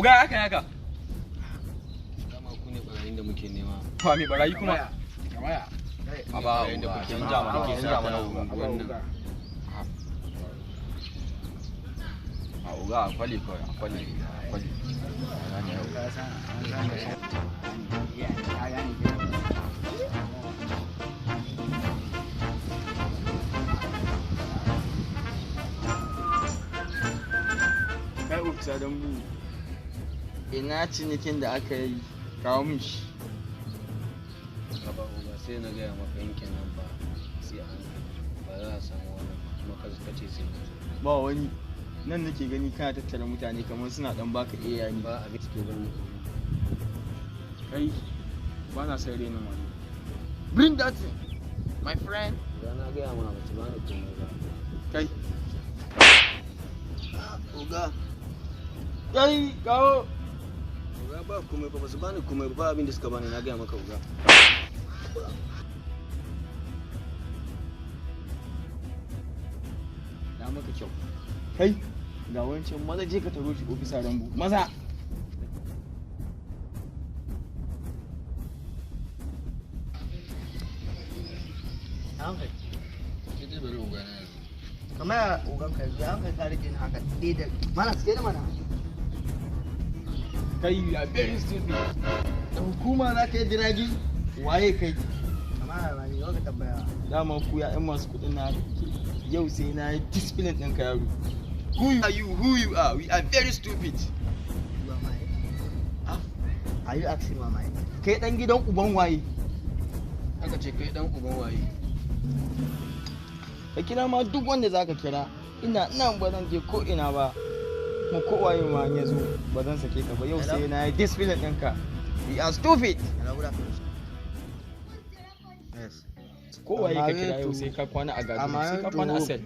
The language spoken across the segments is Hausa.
Uga, aka yaka. Dama ku ne barayin da muke nema. To me barayi kuma? Kamaya. Aba, barayin da uga, kuke canja mana, kuke canja mana sata a uga. unguwan nan. A uga, a kwale kawai, a kwale, a kwale. Gane yau. Ka san an san ka gane ke. Kai, ofisa Dambu, ina cinikin da aka yi? Kawo min shi. Aba uga, sai na gaya maka yankin nan ba sai a hankali. Ba za a samu wani kuma ka ce sai mun zo. Ba wani nan nake gani kana tattara mutane kamar suna dan baka iya ne. Ba abin suke bani. Kai, ba na son renin wani. Bring that thing, my friend. Uga, na gaya ma ba su bani komai ba. Kai. Uga. Kai, kawo. Uga, ba komai ba, ba su bani komai ba, ba abin da suka bani, na gaya maka, uga. Na maka kyau. Kai, ga wancan, maza je ka taro shi. Ofisa Rambo, maza. Hankali. Sai dai bari uga na yanzu. Kamar ya ogan ka yanzu an kai ka rike ni haka dai da mana suke da mana. Kai, you are very stupid. Da hukuma za ka yi diragi? Waye kai? Kamar ya ba ni yau ka tambaya. Dama ku ya yan masu kuɗin na yau, sai na yi discipline ɗinka, yaro. Who are you? Who you are? We are very stupid. Who am I? Ah. Are you asking who am I? Kai dan gidan uban waye? Aka ce kai dan uban waye? Ka kira ma duk wanda zaka kira, ina nan, ba zan je ko ina ba. Mu ko waye ma in ya zo, ba zan sake ka ba. Yau sai na yi discipline ɗinka. We are stupid. Hello, good afternoon. Yes. Ko waye ka kira, yau sai ka kwana a gado, sai ka kwana a cell.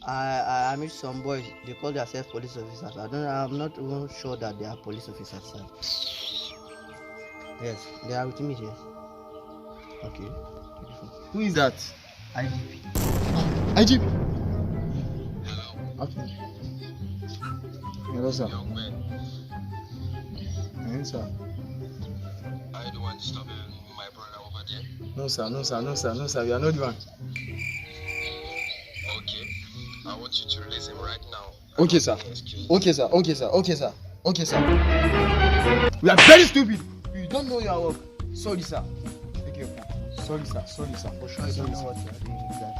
I meet some boys. They call themselves police officers. I don't. I'm not even sure that they are police officers, sir. Yes, they are with me. Yes. Okay. Beautiful. Who is that? IGP. IGP. Afternoon. Hello, sir. Young man, Yes, sir. are you the one disturbing my brother over there? No, sir. No, sir. No, sir. No, sir. We are not the one. Okay. I want you to release him right now. Okay, sir. Excuse. Okay, sir. Okay, sir. Okay, sir. Okay, sir. We are very stupid. You don't know your work. Sorry, sir. Take your phone. Sorry, sir. Sorry, sir. For sure, you Sorry, don't know sir. what you are doing with that.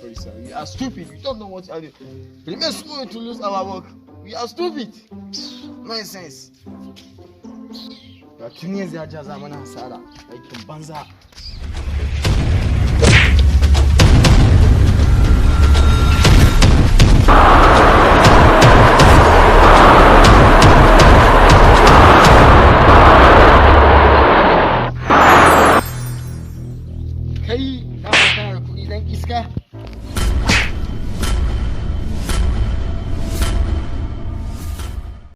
Sorry, sir. We are stupid. We don't know what you are doing. Remain small to lose our work. We are stupid. Nonsense. Ga tun yanzu ya ja mana hasara. Aikin banza.